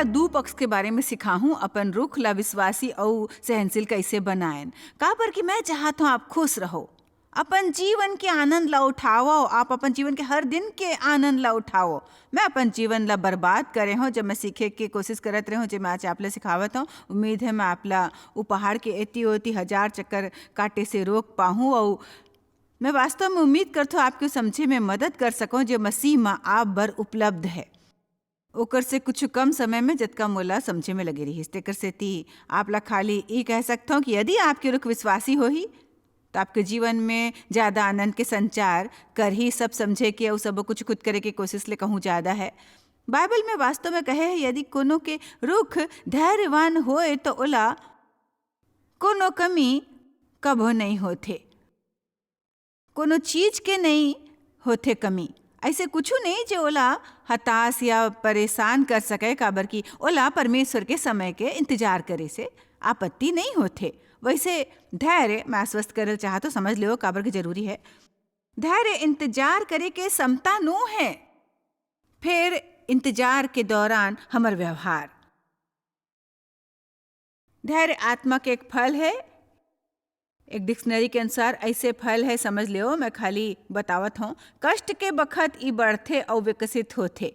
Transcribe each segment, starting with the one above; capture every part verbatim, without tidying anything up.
दू पक्ष के बारे में सिखाहूं, अपन रुख ला विश्वासी अउ सहनशील कैसे बनाएन। काबर कि मैं चाहत हूं आप खुश रहो, अपन जीवन के आनंद ला उठाओ, आप अपन जीवन के हर दिन के आनंद ला उठाओ। मैं अपन जीवन ला बर्बाद करे हूं जब मैं सीखे के कोशिश करत रहे हूं, जे मैं आज आप ला सिखावत हूं। उम्मीद है मैं आप ला उपहार के एती ओती हजार चक्कर काटे से रोक पाहूं, अउ मैं वास्तव में उम्मीद करथो आपके समझे में मदद कर सको जे मसीह में आप बर उपलब्ध है। ओकर से कुछ कम समय में जतका मोला समझे में लगे रहिस। तेकर सेती आप ला खाली ई कह सकथो कि यदि आपके रुख विश्वासी होही, तो आपके जीवन में ज्यादा आनंद के संचार करही। सब समझे के अउ सब कुछ खुद करे के कोशिश ले कहूँ ज्यादा है। बाइबल में वास्तव में कहे है, यदि कोनो के रुख धैर्यवान होए, तो ओला कोनो कमी कभो नहीं होथे, कोनो चीज के नहीं होथे कमी। ऐसे कुछु नहीं जे ओला हताश या परेशान कर सके, काबर कि ओला परमेश्वर के समय के इंतजार करे से आपत्ति नहीं होथे। वैसे धैर्य, मैं आश्वस्त करल चाहत हूँ, समझ लेव काबर के जरूरी है। धैर्य इंतजार करे के समता नो है। फिर इंतजार के दौरान हमर व्यवहार। धैर्य आत्मा के एक फल है। एक डिक्शनरी के अनुसार ऐसे फल है, समझ लेव, मैं खाली बतावत हूँ। कष्ट के बखत ई बढ़थे अउ विकसित होथे।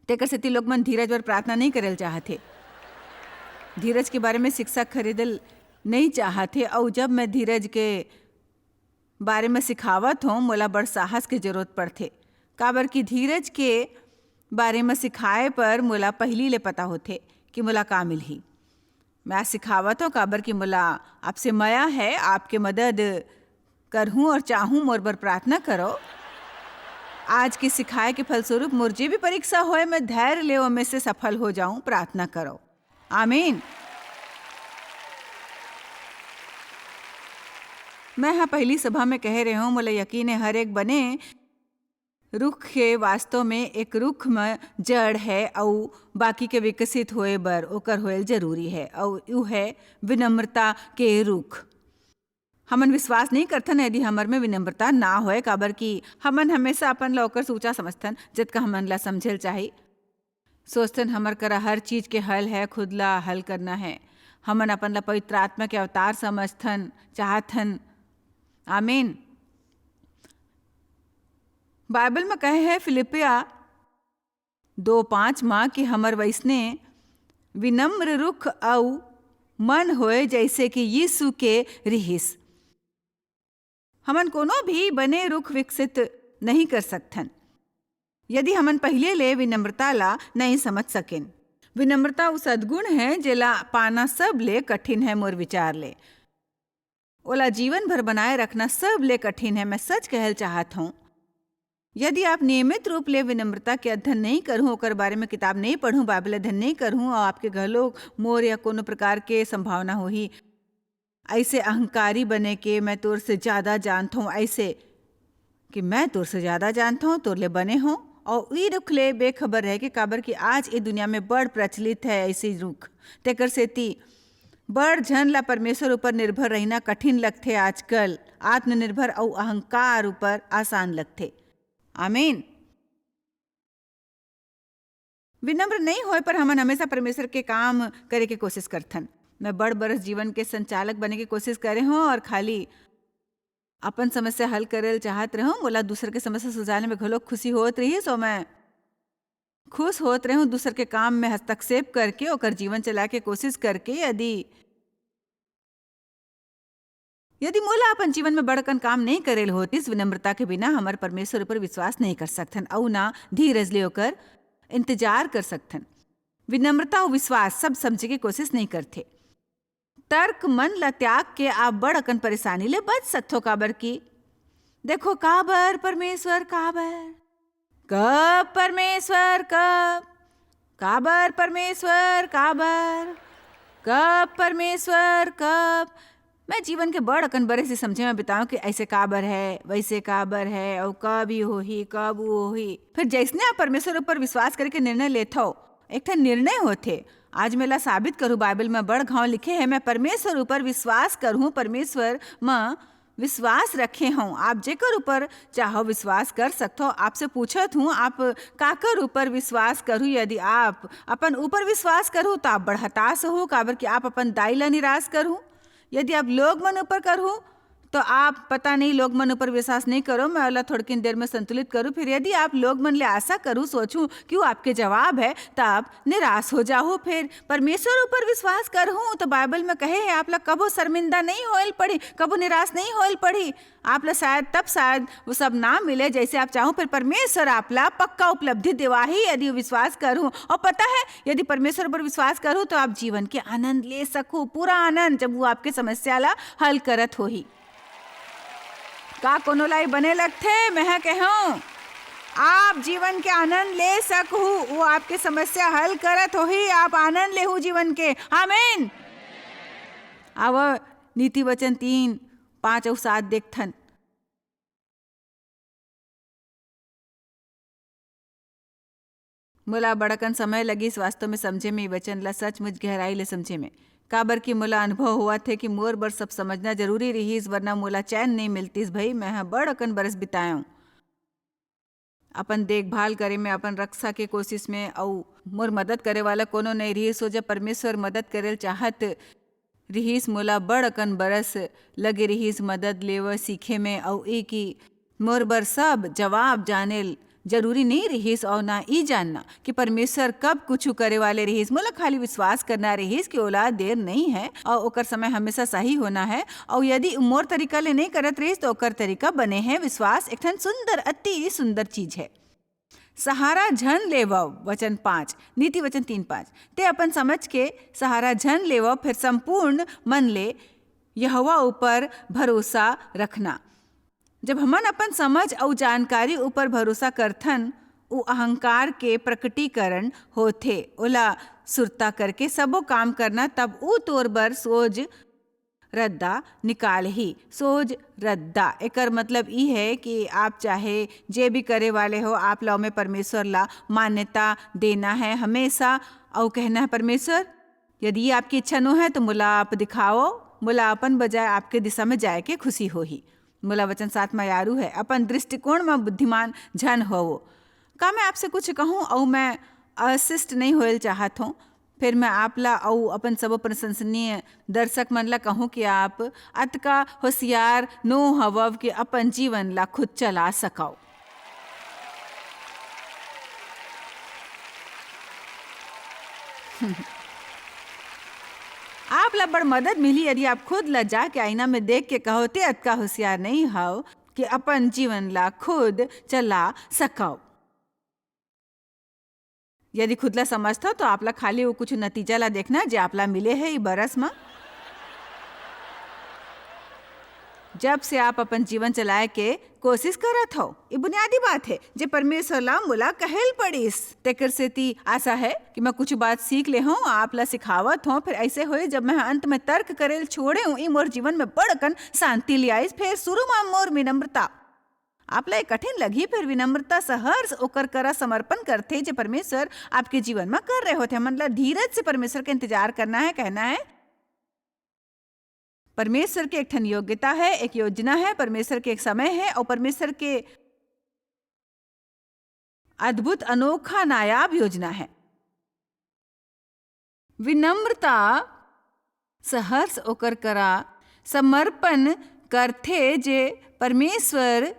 तेकर सेती लोग मन धीरज बर प्रार्थना नहीं करल चाहथे, धीरज के बारे में शिक्षा खरीदल नहीं चाहथे। अउ जब मैं धीरज के बारे में सिखावत हूँ, मोला बड़ साहस के जरूरत पड़थे, काबर कि धीरज के बारे में सिखाए पर मोला पहिली ले पता होथे कि मोला का मिलही। मैं आज सिखावत हूँ, काबर कि मोला आपसे मया है, आपके मदद करहूँ और चाहूँ, मोर बर प्रार्थना करो। आज के सिखाए के फलस्वरूप मोर जे भी परीक्षा होए, मैं धैर्य ले ओमे से सफल हो जाऊँ। प्रार्थना करो। आमीन। मैं हा पहिली सभा में कहे रहे हूँ, मोला यकीन है, हर एक बने रुख के वास्तव में एक रुख म जड़ है, अउ बाकी के विकसित होए बर ओकर होएल जरूरी है, अउ यू है विनम्रता के रुख। हमन विश्वास नहीं करथन यदि हमर में विनम्रता ना होए, काबर कि हमन हमेशा अपन ला ओकर से ऊंचा समझथन, जतका हमन ला समझेल चाही। सोचथन हमर करा हर चीज के हल है, खुद ला हल करना है। हमन अपन ला पवित्र आत्मा के अवतार समझथन, चाहथन। आमीन। बाइबल में कहे है फिलिपिया दो पाँच मा कि हमर वैसने विनम्र रुख अउ मन होए जैसे कि यीशु के रिहिस। हमन कोनो भी बने रुख विकसित नहीं कर सकथन, यदि हमन पहिले ले विनम्रता ला नहीं समझ सकेन। विनम्रता उ सद्गुण है, जेला पाना सब ले कठिन है, मोर विचार ले। ओला जीवन भर बनाए रखना सब ले कठिन है। मैं सच कहल चाहत हूँ, यदि आप नियमित रूप ले विनम्रता के अध्ययन नहीं करहूँ, ओकर बारे में किताब नहीं पढ़हूँ, बाइबल अध्ययन नहीं करहूँ, और आपके घलो मोर या कोनो प्रकार के संभावना होही ऐसे अहंकारी बने के, मैं तोर से ज्यादा जानत हूँ, ऐसे कि मैं तोर से ज्यादा जानत हूँ, तोर ले बने हूँ, और ई रुख ले बेखबर रह के, काबर कि आज ये दुनिया में बड़ प्रचलित है ऐसे रुख। तेकर सेती बड़ झन ला परमेश्वर ऊपर निर्भर रहना कठिन लगथे आजकल। आत्मनिर्भर अउ अहंकार ऊपर आसान लगथे। आमीन। विनम्र नहीं होए पर हमन हमेशा परमेश्वर के काम करे के कोशिश करथन। मैं बड़ बरस जीवन के संचालक बने के कोशिश करे हूँ और खाली अपन समस्या हल करे ल चाहत रहूँ। मोला दूसर के समस्या सुलझाने में घलो खुशी होत रही, सो मैं खुश होत रहूँ दूसर के काम में हस्तक्षेप करके, ओकर जीवन चलाए के कोशिश करके। यदि यदि मोला अपन जीवन में बड़कन काम नहीं करेल होतिस, विनम्रता के बिना हमर परमेश्वर ऊपर विश्वास नहीं कर सकथन अउ ना धीरज ले ओकर इंतजार कर सकथन। विनम्रता अउ विश्वास सब समझे के कोशिश नहीं करथे। तर्क मन ला त्याग के आप बड़ अकन परेशानी ले बच सकथो, काबर कि देखो, काबर परमेश्वर, काबर? कब परमेश्वर, कब? काबर परमेश्वर, काबर? कब परमेश्वर, कब? मैं जीवन के बड़ अकन बरे से समझे में बिताऊं कि ऐसे काबर है, वैसे काबर है, अउ कब ही होही, कब वो होही। फिर जैसने आप परमेश्वर ऊपर विश्वास करके निर्णय लेथो, एक ठन निर्णय होथे। आज मेला साबित करूँ, बाइबल में बड़ घाव लिखे है, मैं परमेश्वर ऊपर विश्वास करूँ, परमेश्वर म विश्वास रखे हूँ। आप जेकर ऊपर चाहो विश्वास कर सकथो। आपसे पूछत हूँ, आप काकर ऊपर विश्वास करू? यदि आप अपन ऊपर विश्वास करू, तो आप बड़ हताश हो, काबर कि आप अपन दाई ला निराश करू। यदि आप लोग मन ऊपर करू, तो आप पता नहीं, लोग मन ऊपर विश्वास नहीं करो, मैं ओला थोड़किन देर में संतुलित करूँ। फिर यदि आप लोग मन ले आशा करू, सोचू कि वो आपके जवाब है, तो आप निराश हो जाहू। फिर परमेश्वर ऊपर विश्वास करहू, तो बाइबल में कहे है, आप ला कभो शर्मिंदा नहीं होयल पड़ी, कभो निराश नहीं होयल पड़ी। आप ला शायद तब शायद वो सब ना मिले जैसे आप चाहो, फिर परमेश्वर आप ला पक्का उपलब्धि देवाही यदि विश्वास करहू। और पता है, यदि परमेश्वर पर विश्वास करहू, तो आप जीवन के आनंद ले सकू, पूरा आनंद, जब वो आपके समस्या ला हल करत होही। का कोनो ला ई बने लगथे? मैं कहूँ, आप जीवन के आनंद ले सकहू, वो आपके समस्या हल करत होही, आप आनंद लेहू जीवन के। आमीन। आव, नीति वचन तीन, पाँच अउ सात देखथन। मोला बड़ अकन समय लगिस वास्तव में समझे में, ए वचन ला सचमुच गहराई ले समझे में, काबर कि मोला अनुभव होवत हे कि मोर बर सब समझना जरूरी रिहिस, वरना मोला चैन नइ मिलतिस। भई, मैं ह बड़ अकन बरस बितायंव अपन देखभाल करे में, अपन रक्षा के कोशिश में, अउ मोर मदद करे वाला कोनो नइ रिहिस। सो जब परमेश्वर मदद करे ल चाहत रिहिस, मोला बड़ अकन बरस लगे रिहिस मदद लेव सीखे में, अउ ई कि मोर बर सब जवाब जाने ल जरूरी नइ रिहिस, अउ ना ई जानना कि परमेश्वर कब कुछु करे वाले रिहिस। मोला खाली विश्वास करना रिहिस कि ओला देर नइ है, अउ ओकर समय हमेशा सही होना है, अउ यदि उ मोर तरीका ले नइ करत रिहिस, तो ओकर तरीका बने है। विश्वास एक ठन सुंदर, अति सुंदर चीज है। सहारा झन लेवव, वचन पाँच, नीति वचन तीन पाँच, ते अपन समझ के सहारा झन लेवव, फिर संपूर्ण मन ले यहोवा ऊपर भरोसा रखना। जब हमन अपन समझ अउ जानकारी ऊपर भरोसा करथन, उ अहंकार के प्रकटीकरण होथे। ओला सुरता करके सबो काम करना, तब उ तोर बर सोझ रद्दा निकालही। सोझ रद्दा, एकर मतलब ई है कि आप चाहे जे भी करे वाले हो, आप ला ओमे परमेश्वर ला मान्यता देना है हमेशा, अउ कहना है, "परमेश्वर, यदि ये आपकी इच्छा नो है, तो मोला आप दिखाओ, मोला अपन बजाय आपके दिशा में जाए के खुशी होही।" मोला वचन सात में यारू है, "अपन दृष्टिकोण में बुद्धिमान झन होवो।" का मैं आपसे कुछ कहूँ अउ मैं अशिष्ट नहीं होयल चाहत हूँ? फिर मैं आप ला अउ अपन सबो प्रशंसनीय दर्शक मन ला कहूँ कि आप अतका होशियार नो हवव कि अपन जीवन ला खुद चला सकव। आप ला बड़ मदद मिली यदि आप खुद ला जाके आईना में देख के कहो, "ते अतका होशियार नहीं हव कि अपन जीवन ला खुद चला सकव।" यदि खुद ला समझथव, तो आप ला खाली वो कुछ नतीजा ला देखना, जे आप ला मिले हे ई बरस म। जब से आप अपन जीवन चलाए के कोशिश करत हव, ये बुनियादी बात है, जे परमेश्वर ला मोला कहेल पड़िस। तेकर सेती आशा है कि मैं कुछ बात सीख ले हूँ, आप ला सिखावत हूँ। फिर ऐसे होए, जब मैं अंत में तर्क करेल छोड़े हूँ, ई मोर जीवन में बड़ अकन शांति ले आइस। फिर शुरू में मोर विनम्रता, आप ला ये कठिन लगही, फिर विनम्रता सहर्ष ओकर करा समर्पण करथे, जे परमेश्वर आपके जीवन म कर रहे होथे। हमन ला धीरज से परमेश्वर के इंतजार करना है, कहना है, परमेश्वर के एक ठन योग्यता है, एक योजना है, परमेश्वर के एक समय है, और परमेश्वर के अद्भुत, अनोखा, नायाब योजना है। विनम्रता सहर्ष ओकर करा समर्पण करथे, जे परमेश्वर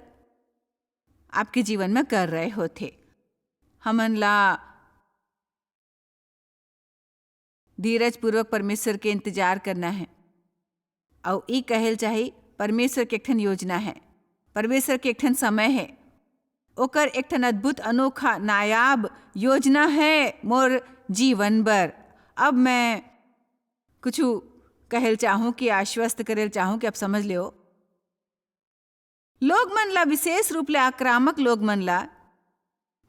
आपके जीवन में कर रहे होथे। हमन ला धीरजपूर्वक परमेश्वर के इंतजार करना है। अउ ई कहेल चाही, परमेश्वर के एक ठन योजना है, परमेश्वर के एक ठन समय है, ओकर एक ठन अद्भुत, अनोखा, नायाब योजना है मोर जीवन बर। अब मैं कुछु कहेल चाहूँ कि आश्वस्त करेल चाहूँ कि आप समझ लेव, लोग मन ला, विशेष रूप ले आक्रामक लोग मन ला,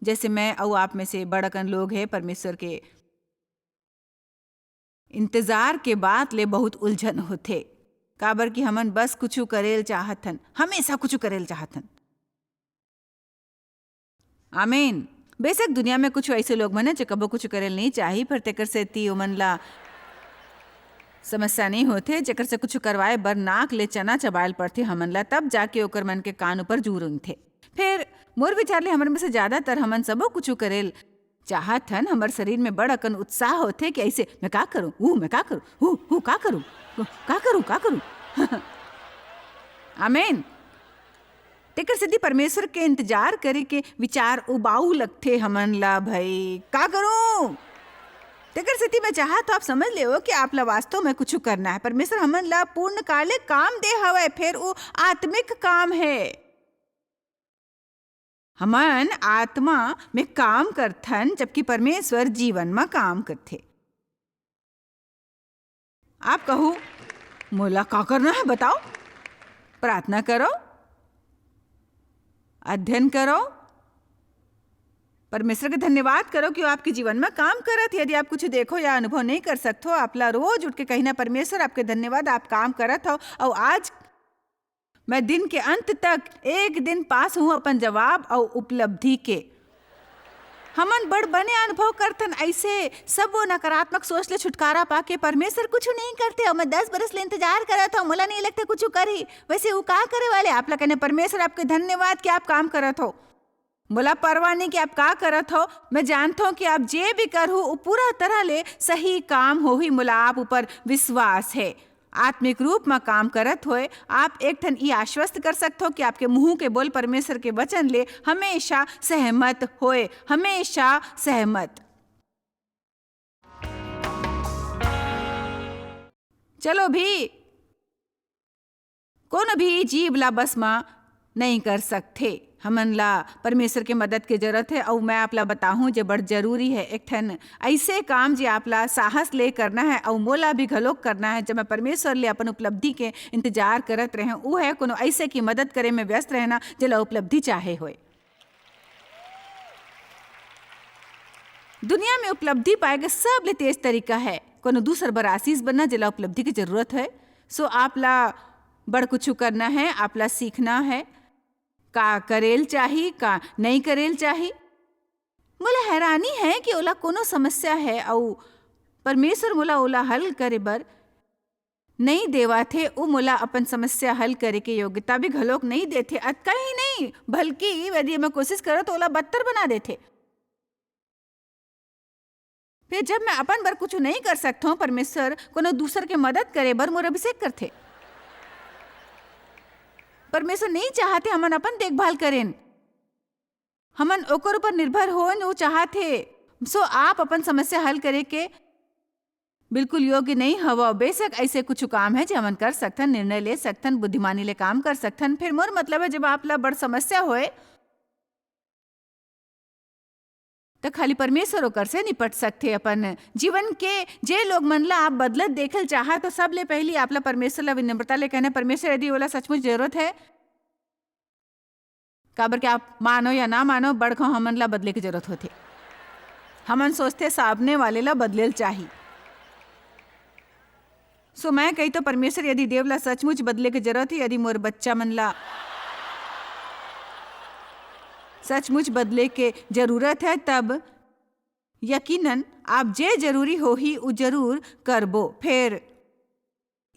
जैसे मैं अउ आप में से बड़ अकन लोग हे, परमेश्वर के इंतजार के बात ले बहुत उलझन होथे, काबर कि हमन बस कुछु करेल चाहत हन, हमेशा कुछु करेल चाहत हन। आमीन। बेशक दुनिया में कुछ ऐसे लोग मन हे, जो कबो कुछ करेल नहीं चाही, पर तेकर सेती ओमन ला समस्या नहीं होथे, जेकर से कुछ करवाए बर नाक ले चना चबायल पड़थे हमन ला, तब जाके ओकर मन के कान ऊपर जू रेंगथे। फेर मोर विचार ले हमर में से ज्यादातर हमन सबो कुछ करेल चाहत हन। हमर शरीर में बड़ अकन उत्साह होथे कि ऐसे मैं का करूं, ऊ मैं का करूं, हू हू का करूं, का करूं, का करूं। आमेन। तेकर सेती परमेश्वर के इंतजार करे के विचार उबाऊ लगथे हमन ला। भाई, का करूं? तेकर सेती मैं चाहत हूं आप समझ लेवो कि आप ला वास्तव में कुछ करना है। परमेश्वर हमन ला पूर्ण काले काम दे हवय, फेर वो आत्मिक काम है। हमन आत्मा में काम करथन, जबकि परमेश्वर जीवन में काम करथे। आप कहू, "मोला का करना है, बताओ?" प्रार्थना करो, अध्ययन करो, परमेश्वर के धन्यवाद करो कि वो आपके जीवन में काम करत हे। यदि आप कुछ देखो या अनुभव नहीं कर सकत हो, आप ला रोज उठ के कहना, "परमेश्वर, आपके धन्यवाद, आप काम करत हो।" और आज मैं दिन के अंत तक एक दिन पास हूं अपन जवाब अउ उपलब्धि के। हमन बड़ बने अनुभव करथन ऐसे सब वो नकारात्मक सोच ले छुटकारा पाके। परमेश्वर कुछ नहीं करथे अउ मैं दस बरस ले इंतजार करत हूं, मोला नहीं लगता कुछ करही। वैसे वो का करे वाले? आप ला कहने, "परमेश्वर, आपके धन्यवाद कि आप काम करत हो।" मोला परवाह नहीं कि आप का करत हो, मैं जानत हूं कि आप जे भी करहू, वो पूरा तरह ले सही काम होही। मोला आप ऊपर विश्वास है। आत्मिक रूप म काम करत होए आप एक ठन ई आश्वस्त कर सकत हो कि आपके मुंह के बोल परमेश्वर के वचन ले हमेशा सहमत होए, हमेशा सहमत। चलो भी, कोनो भी जीव ला बस म नहीं कर सकथे। हमन ला परमेश्वर के मदद के जरूरत है, अउ मैं आप ला बताहूं जे बड़ जरूरी है, एक ठन ऐसे काम जे आप ला साहस ले करना है, अउ मोला भी घलोक करना है। जब मैं परमेश्वर ले अपन उपलब्धि के इंतजार करत रहें, वो है कोनो ऐसे की मदद करे में व्यस्त रहना जेला उपलब्धि चाहे होए। दुनिया में उपलब्धि पाए के सबले तेज तरीका है कोनो दूसर बर आशीष बनना, जेला उपलब्धि की जरूरत है। सो आप ला बड़ कुछ करना है, आप ला सीखना है, का करेल चाही, का नहीं करेल चाही। मोला हैरानी है कि ओला कोनो समस्या है अउ परमेश्वर मोला ओला हल करे बर नहीं देवाथे। वो मोला अपन समस्या हल करे के योग्यता भी घलोक नहीं देथे। अतका ही नहीं, बल्कि यदि मैं कोशिश करो तो ओला बदतर बना देथे। फिर जब मैं अपन बर कुछ नहीं कर सकत हूं, परमेश्वर कोनो दूसर के मदद करे बर मोर अभिषेक करथे। परमेश्वर नहीं चाहते हमन अपन देखभाल करेन, हमन ओकर ऊपर निर्भर होन, वो चाहत हे। सो आप अपन समस्या हल करे के बिल्कुल योग्य नहीं हव। बेशक ऐसे कुछ काम है जे हमन कर सकथन, निर्णय ले सकथन, बुद्धिमानी ले काम कर सकथन। फिर मोर मतलब है, जब आप ला बड़ समस्या होए, त खाली परमेश्वर ओकर से निपट सकथे। अपन जीवन के जे लोग मन ला आप बदलत देखल चाहत, तो सबले पहली आप ला परमेश्वर ला विनम्रता ले कहना, परमेश्वर, यदि ओला सचमुच जरूरत है, काबर के आप मानो या ना मानो, बड़खा हमन ला बदले के जरूरत होथे। हमन सोचथे सामने वाले ला बदलेल चाही। सो मैं कही तो परमेश्वर, यदि देव ला सचमुच बदले के जरूरत है, यदि मोर बच्चा मन ला सचमुच बदले के जरूरत है, तब यकीनन आप जे जरूरी होही, उ जरूर करबो। फेर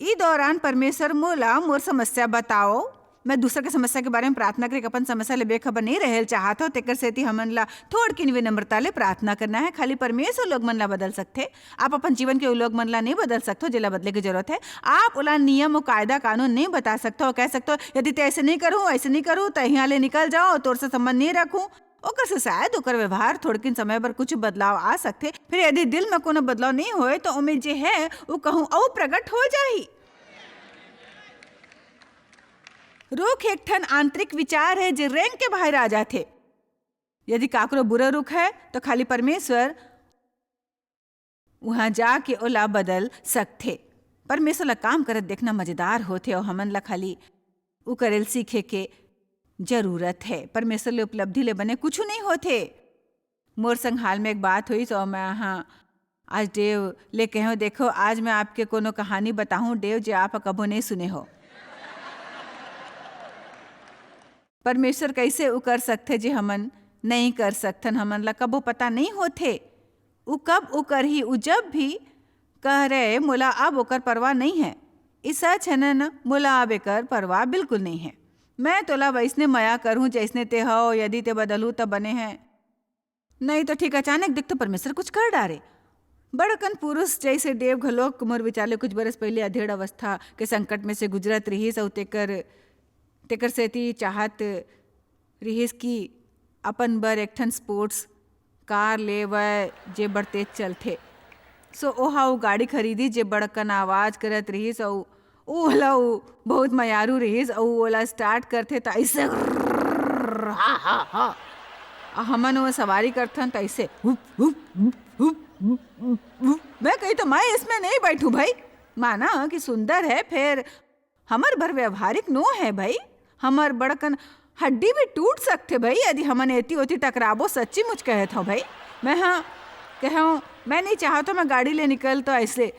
ई दौरान परमेश्वर मोला मोर समस्या बताओ। मैं दूसर के समस्या के बारे में प्रार्थना करके अपन समस्या ले बेखबर नहीं रहल चाहत हो, तेकर सेती हमन ला थोड़किन विनम्रता ले प्रार्थना करना है। खाली परमेश्वर लोग मन ला बदल सकथे। आप अपन जीवन के उ लोग मन ला नहीं बदल सकथो, जेला बदले के जरूरत है। आप ओला नियम और कायदा कानून नहीं बता सकथो और कह सकथो, "यदि ते ऐसे नहीं करूँ, ऐसे नहीं करूँ, तो यहाँ ले निकल जाओ, तोर से संबंध नहीं रखूँ।" ओकर से शायद ओकर व्यवहार थोड़किन समय बर कुछ बदलाव आ सकथे। फिर यदि दिल में कोनो बदलाव नहीं होए, तो ओमे जे है, वो कहूँ अउ प्रकट हो जाही। रुख एक ठन आंतरिक विचार है, जे रेंग के बाहर आ जाथे। यदि काकरो बुरा रुख है, तो खाली परमेश्वर उहाँ जाके ओला बदल सकथे। परमेश्वर ला काम करत देखना मजेदार होथे, अउ हमन ला खाली उ करेल सीखे के जरूरत है। परमेश्वर ले उपलब्धि ले बने कुछु नहीं होथे। मोर संग हाल में एक बात होइस, अउ मैं हा आज डेव ले कहेंव, "देखो, आज मैं आपके कोनो कहानी बताहूँ, डेव, जे आप कभो नहीं सुने हो।" परमेश्वर कैसे उ कर सकथे, जे हमन नहीं कर सकथन? हमन ला कभो पता नहीं होथे, उ कब उ करही। उ जब भी कह रहे, मोला अब ओकर परवाह नहीं है। ई सच है न, न? मोला अब एकर परवाह बिल्कुल नहीं है। मैं तोला वैसने मया करूं, जैसने ते हव। यदि ते बदलू, त बने है, नहीं तो ठीक अचानक देख तो परमेश्वर कुछ कर डारे। बड़कन पुरुष जैसे देव घलोक मोर विचार ले कुछ बरस पहले अधेड़ अवस्था के संकट में से गुजरत रिहिस, अउ तेकर, तेकर सेती चाहत रिहिस कि अपन बर एक ठन स्पोर्ट्स कार लेवय, जे बड़ तेज चलथे। सो ओहा वो गाड़ी खरीदी, जे बड़कन आवाज करत रिहिस, अउ ओला उ बहुत मयारू रिहिस, अउ ओला स्टार्ट करथे त ऐसे, हा, हा, हा। अउ हमन वो सवारी करथन त ऐसे, hoop, hoop, hoop, hoop, hoop, hoop, hoop. मैं कही तो मैं इसमें नहीं बैठूं भाई। माना कि सुंदर है, फिर हमर बर व्यवहारिक नो है भाई। हमर बड़कन हड्डी भी टूट सकथे भाई, यदि हमन एती ओती टकराबो। सच्ची मुच कहत हव भाई। मैं हाँ कहूँ, मैं नहीं चाहत हूँ मैं गाड़ी ले निकल तो ऐसे।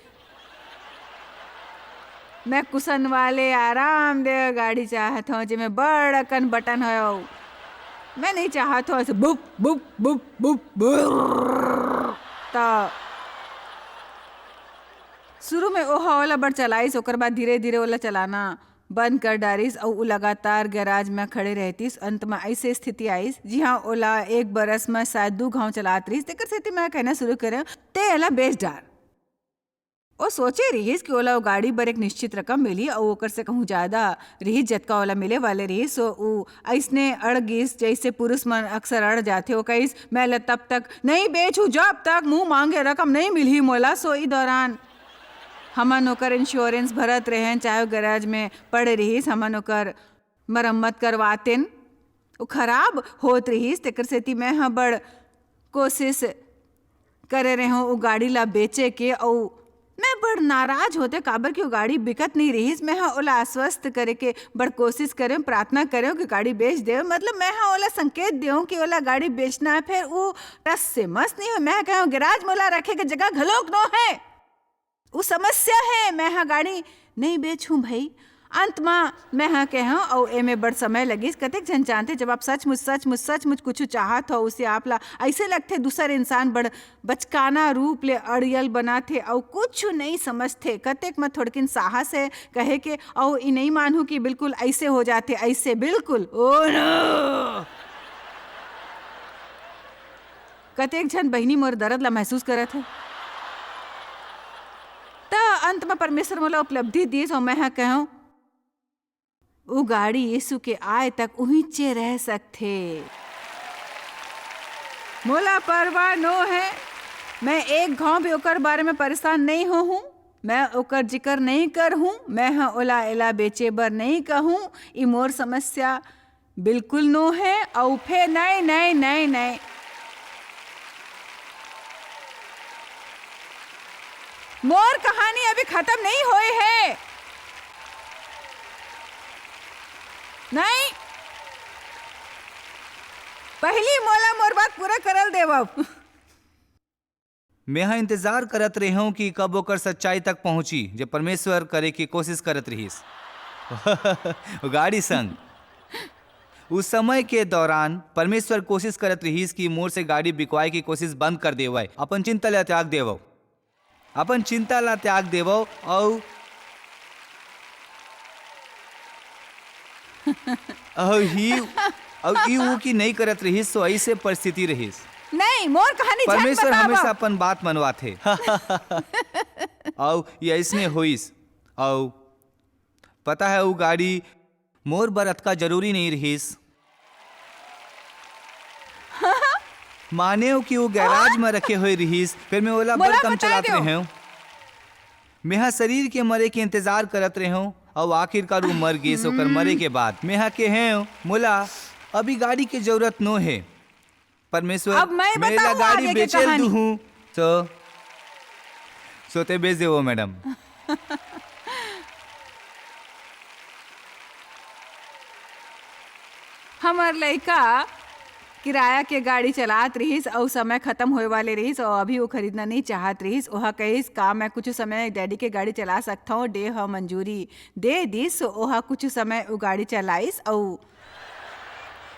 मैं कुशन वाले आरामदेह गाड़ी चाहत हूँ, जेमे बड़कन बटन हो। मैं नहीं चाहत हूँ ऐसे बुप बुप बुप बुप बुप। त शुरू में ओहा ओला बड़ चलाइस, ओकर बाद धीरे-धीरे ओला चलाना बंद कर डारिस अउ उ लगातार गैराज म खड़े रहतिस। अंत म अइसे स्थिति आइस, जिहां ओला एक बरस म शायद दू घांव चलात रिहिस। तेकर सेती मैं कहना शुरू करेंव, "ते एला बेच डार।" ओ सोचे रिहिस कि ओला ओ गाड़ी बर एक निश्चित रकम मिलही अउ ओकर से कहूं ज्यादा रिहिस, जतका ओला मिले वाले रिहिस। सो उ अइसने अड़ गिस, जइसे पुरुष मन अक्सर अड़ जाथे। ओ कहिस, "मैं एला तब तक नहीं बेचहूं, जब तक मुंह मांगे रकम नहीं मिलही मोला।" सो ई दौरान हमन ओकर इंश्योरेंस भरत रहेन, चाहे वो गैराज में पड़े रिहिस, हमन ओकर मरम्मत करवातेन। वो खराब होत रिहिस, तेकर सेती मैं ह बड़ कोशिश करे रहेंव वो गाड़ी ला बेचे के, अउ मैं बड़ नाराज होते, काबर कि वो गाड़ी बिकत नहीं रिहिस। मैं ह ओला आश्वस्त करे के बड़ कोशिश करेंव, प्रार्थना करेंव कि गाड़ी बेच देव, मतलब मैं ह ओला संकेत देंव कि ओला गाड़ी बेचना है, फिर वो टस से मस नहीं हो। मैं ह कहेंव, "गैराज मोला रखे के जगह घलोक नो है।" उ समस्या है, मैं ह गाड़ी नहीं बेचहूं भई। अंत म मैं ह कहेंव, अउ एमे बड़ समय लगिस। कतेक झन जानथे, जब आप सचमुच, सचमुच, सचमुच कुछु चाहत हो, उसे आप ला अइसे लगथे, दूसर इंसान बड़ बचकाना रूप ले अड़ियल बनाथे, अउ कुछु नइ समझथे। कतेक म थोड़किन साहस है कहे के, अउ ई नइ मानहूं कि बिल्कुल अइसे हो जाथे, अइसे बिल्कुल। Oh no! कतेक झन बहिनी मोर दरद ला महसूस करत हे। त अंत म परमेश्वर मोला उपलब्धि दीस अउ मैं ह कहंव, "उ गाड़ी यीशु के आय तक उहींचे रह सकथे।" मोला परवाह नो हे, मैं एक घांव भी ओकर बारे म परेशान नइ होहूं, मैं ओकर जिकर नइ करहूं, मैं ह ओला एला बेचे बर नइ कहूं, ई मोर समस्या बिल्कुल नो हे, अउ फेर नइ, नइ, नइ, नइ। मोर कहानी अभी खतम नइ होए हे। नइ, पहिली मोला मोर बात पूरा करल देवव। मेंहा इंतजार करत रेहेंव कि कब ओकर सच्चाई तक पहुंची, जे परमेश्वर करे के कोशिश करत रिहिस। गाड़ी संग। उस समय के दौरान परमेश्वर कोशिश करत रिहिस कि मोर से गाड़ी बिकवाए के कोशिश बंद कर देवय। अपन चिंता ला त्याग देवव। अपन चिंता ला त्याग देवव अउ अउ ही, अउ ई ऊ की नई करत रिहिस, सो अइसे परिस्थिति रिहिस। नहीं, मोर कहानी झन परमेश्वर बतावा। हमेशा अपन बात मनवाथे। अउ ये अइसने होइस। अउ पता है, ऊ गाड़ी मोर बर अतका जरूरी नहीं रिहिस। मानेव कि वो गैराज में रखे हुए रिहिस, फिर मैं ओला मोला बड़ कम बता चलात देव। रहेंव। मेहा शरीर के मरे के इंतजार करत रहेंव, अउ आखिरकार वो मर गेस। ओकर मरे के बाद मेहा केहेंव, "मोला अभी गाड़ी के जरूरत नो हे।" परमेश्वर, अब मैं मैं ला बताऊं गाड़ी आगे के बेचेल कहानी। दूहूं। सो, सोते बेच देवो, मैडम। हमर लइका किराया के गाड़ी चलात रिहिस अउ समय खतम होए वाले रिहिस अउ अभी वो खरीदना नहीं चाहत रिहिस। ओहा कहिस, "का मैं कुछ समय डैडी के गाड़ी चला सकथंव?" डे ह मंजूरी दे दिस। ओहा कुछ समय वो गाड़ी चलाइस अउ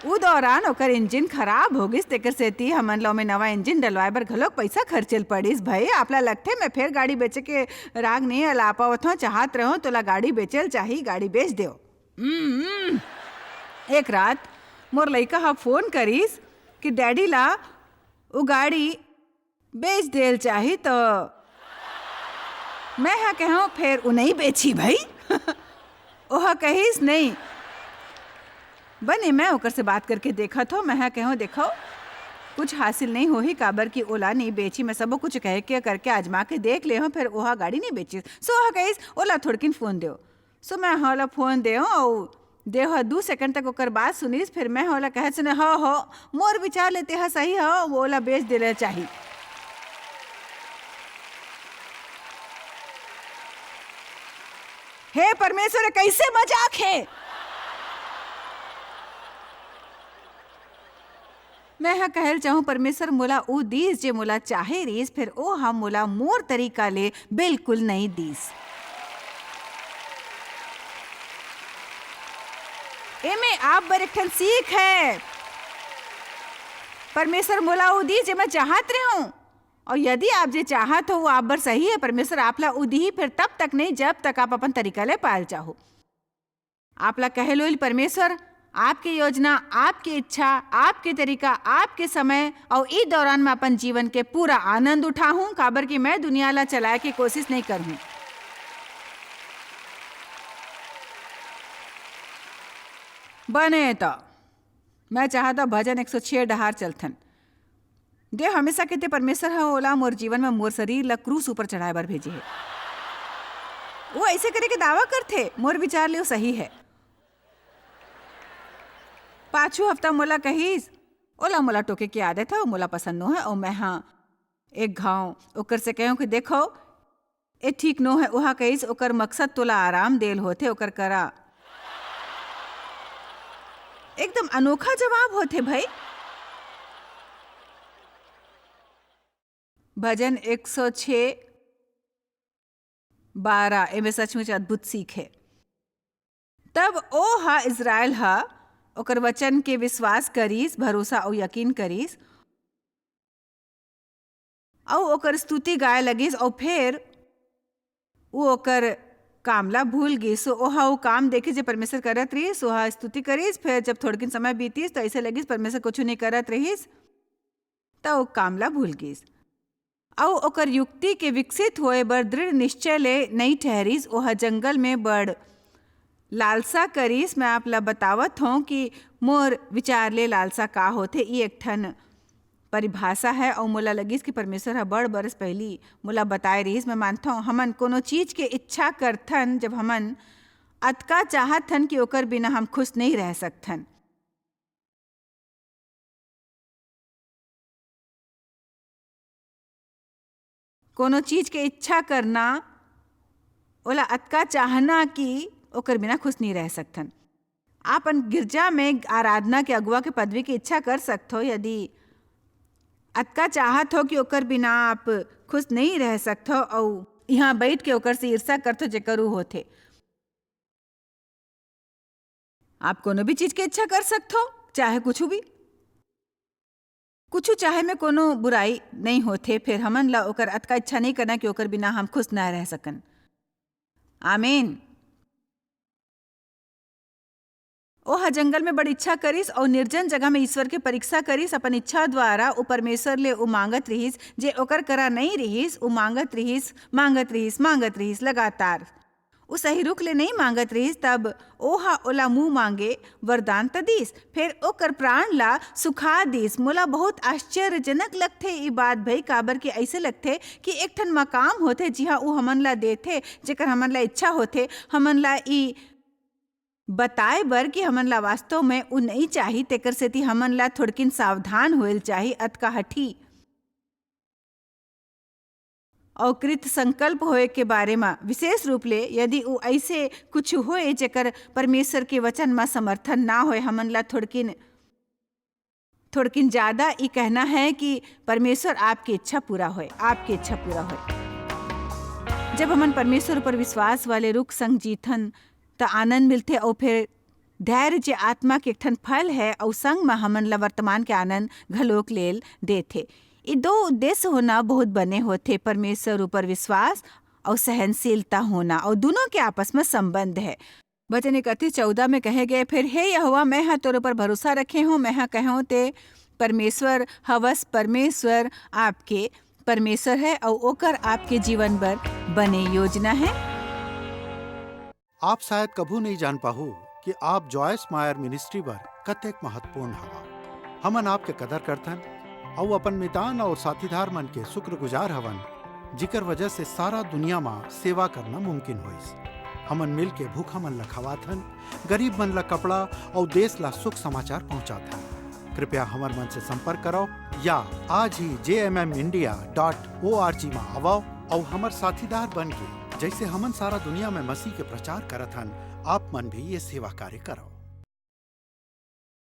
उ दौरान ओकर इंजन खराब हो गिस, तेकर सेती हमन ल ओमे नवा इंजन डलवाए बर घलोक पइसा खर्चे ल पड़िस। भई, आपला लगथे, मैं फेर गाड़ी बेचे के राग नइ अला पावत हंव। चाहत रहेंव, तोला गाड़ी बेचे ल चाही, गाड़ी बेच देव। हम्म, हम्म। एक रात मोर लइका ह फोन करिस कि डैडी ला उ गाड़ी बेच देल चाही, त मैं ह कहेंव, "फेर उ नइ बेचही भई।" ओह कहिस, "नइ।" बने, मैं ओकर से बात करके देखत हंव, मैं ह कहेंव, "देखो, कुछ हासिल नइ होही, काबर कि ओला नइ बेचही।" मैं सबो कुछ कह के, करके, आजमा के देख ले हंव, फेर ओह गाड़ी नइ बेचिस। So ओह कहिस, "ओला थोड़किन फोन देव।" So मैं ह ओला फोन देंव अउ देव ह दू सेकंड तक ओकर बात सुनिस, फेर मैं ह ओला कहत सुने, "हो, हो, मोर विचार ले तेहा सही ह, वो ओला बेच देले चाही।" हे परमेश्वर, ये कइसे मजाक हे? मैं ह कहल चाहूं, परमेश्वर मोला ऊ दीस जे मोला चाहे रहिस, फेर ओ ह मोला मोर तरीका ले बिल्कुल नइ दीस। एमे आप बर एक ठन सीख हे। परमेश्वर मोला ऊ दीस जे मैं चाहत रेहेंव, अउ यदि आप जे चाहत हो, वो आप बर सही हे। परमेश्वर आप ला ऊ दिही, फेर तब तक नहीं, जब तक आप अपन तरीका ले पाए ल चाहो। आप ला कहे ल होही, परमेश्वर, आपके योजना, आपके इच्छा, आपके तरीका, आपके समय, अउ ई दौरान मैं अपन जीवन के पूरा आनंद उठाहूं, काबर कि मैं दुनिया ला चलाए के कोशिश नहीं करहूं। बने त, मैं चाहत हंव भजन एक सौ छह डहार चलथन। देव हमेशा कहिथे, परमेश्वर ह ओला मोर जीवन म मोर शरीर ला क्रूस ऊपर चढ़ाए बर भेजे हे। वो अइसे करे के दावा करथे, मोर विचार ले वो सही हे। पाछू हफ्ता मोला कहिस, ओला मोला टोके के आदत हे, मोला पसंद नो हे, अउ मैं ह एक घांव ओकर से कहेंव कि देखो, ए ठीक नो हे। ओहा कहिस, ओकर मकसद तोला आराम देल होथे, ओकर करा एकदम अनोखा जवाब होथे भई। भजन एक सौ छह बारह, एमे सचमुच अद्भुत सीख हे। तब ओ ह, इस्राएल ह, ओकर वचन के विश्वास करिस, भरोसा अउ यकीन करिस, अउ ओकर स्तुति गाए लगिस, अउ फेर उ ओकर काम ला भूल गिस। ओह ओ काम देखे जे परमेश्वर करत रिहिस, ओह स्तुति करिस। फेर जब थोड़किन समय बीतिस, त अइसे लगिस परमेश्वर कुछु नइ करत रिहिस, त ओ काम ला भूल गिस। अउ ओकर युक्ति के विकसित होए बर दृढ़ निश्चय ले नइ ठहरिस। ओह जंगल में बड़ लालसा करिस। मैं आप ला बतावत हौं कि मोर विचार ले लालसा का होथे। ई एक ठन परिभाषा है, अउ मोला लगिस कि परमेश्वर ह बड़ बरस पहिली मोला बताए रिहिस। मैं मानथौं, हमन कोनो चीज के इच्छा करथन, जब हमन अतका चाहत हन कि ओकर बिना हम खुश नइ रह सकथन। कोनो चीज के इच्छा करना, ओला अतका चाहना कि ओकर बिना खुश नइ रह सकथन। आप अपन गिरजा में आराधना के अगुवा के पदवी के इच्छा कर सकथो, यदि अतका चाहत हो कि ओकर बिना आप खुश नइ रह सकथो, अउ इहाँ बइठ के ओकर से ईर्ष्या करथो, जेकर ऊ होथे। आप कोनो भी चीज के इच्छा कर सकथो, चाहे कुछु भी। कुछु चाहे में कोनो बुराई नइ होथे, फेर हमन ला ओकर अतका इच्छा नइ करना कि ओकर बिना हम खुश ना रह सकन। आमीन। ओह जंगल में बड़ इच्छा करिस अउ निर्जन जगह में ईश्वर के परीक्षा करिस। अपन इच्छा द्वारा उ परमेश्वर ले उ मांगत रिहिस, जे ओकर करा नइ रिहिस। उ मांगत रिहिस, मांगत रिहिस, मांगत रिहिस लगातार। उ सही रुख ले नइ मांगत रिहिस, तब ओह ओला मुंह मांगे वरदान त दिस, फेर ओकर प्राण ला सुखा दिस। मोला बहुत आश्चर्यजनक लगथे ई बात भई, काबर कि अइसे लगथे कि एक ठन मकाम होथे, जिहां उ हमन ला देथे, जेकर हमन ला इच्छा होथे, हमन ला ई बताए बर कि हमन ला वास्तव में उ नइ चाही, तेकर सेती हमन ला थोड़किन सावधान होए ल चाही। अतका हठी अउ कृत संकल्प होए के बारे म, विशेष रूप ले यदि उ अइसे कुछ होए जेकर परमेश्वर के वचन म समर्थन ना होए, हमन ला थोड़किन, थोड़किन ज्यादा ई कहना है कि परमेश्वर आपके इच्छा पूरा होए, आपके इच्छा पूरा होए। जब हमन परमेश्वर ऊपर विश्वास वाले रुख संग जीथन, त आनंद मिलथे अउ फेर धैर्य जे आत्मा के एक ठन फल है, अउ संग म हमन ला वर्तमान के आनंद घलोक लेल देथे। ये दो उद्देश्य होना बहुत बने होथे, परमेश्वर ऊपर विश्वास अउ सहनशीलता होना, अउ दोनों के आपस में संबंध है। वचन इकतीस चौदह में कहे गए, "फिर हे यहोवा, मैं ह तोरे ऊपर भरोसा रखे हूँ, मैं ह कहूँ ते परमेश्वर हवस, परमेश्वर आपके परमेश्वर है, अउ ओकर आपके जीवन बर बने योजना है।" आप शायद कभू नहीं जान पाहू कि आप जॉयस मायर मिनिस्ट्री बर कतेक महत्वपूर्ण हवा। हमन आपके कदर करथन अउ अपन मितान अउ साथीदार मन के शुक्रगुजार हवन, जिकर वजह से सारा दुनिया म सेवा करना मुमकिन होइस। हमन मिल के भूखा मन ल खवाथन, गरीब मन ल कपड़ा अउ देश ल शुभ समाचार पहुंचाथन। कृपया हमर मन से संपर्क करव या आज ही J M M India dot O R G म आवव अउ हमर साथीदार बन के, जैसे हमन सारा दुनिया में मसीह के प्रचार करत हन, आप मन भी ये सेवा कार्य करव।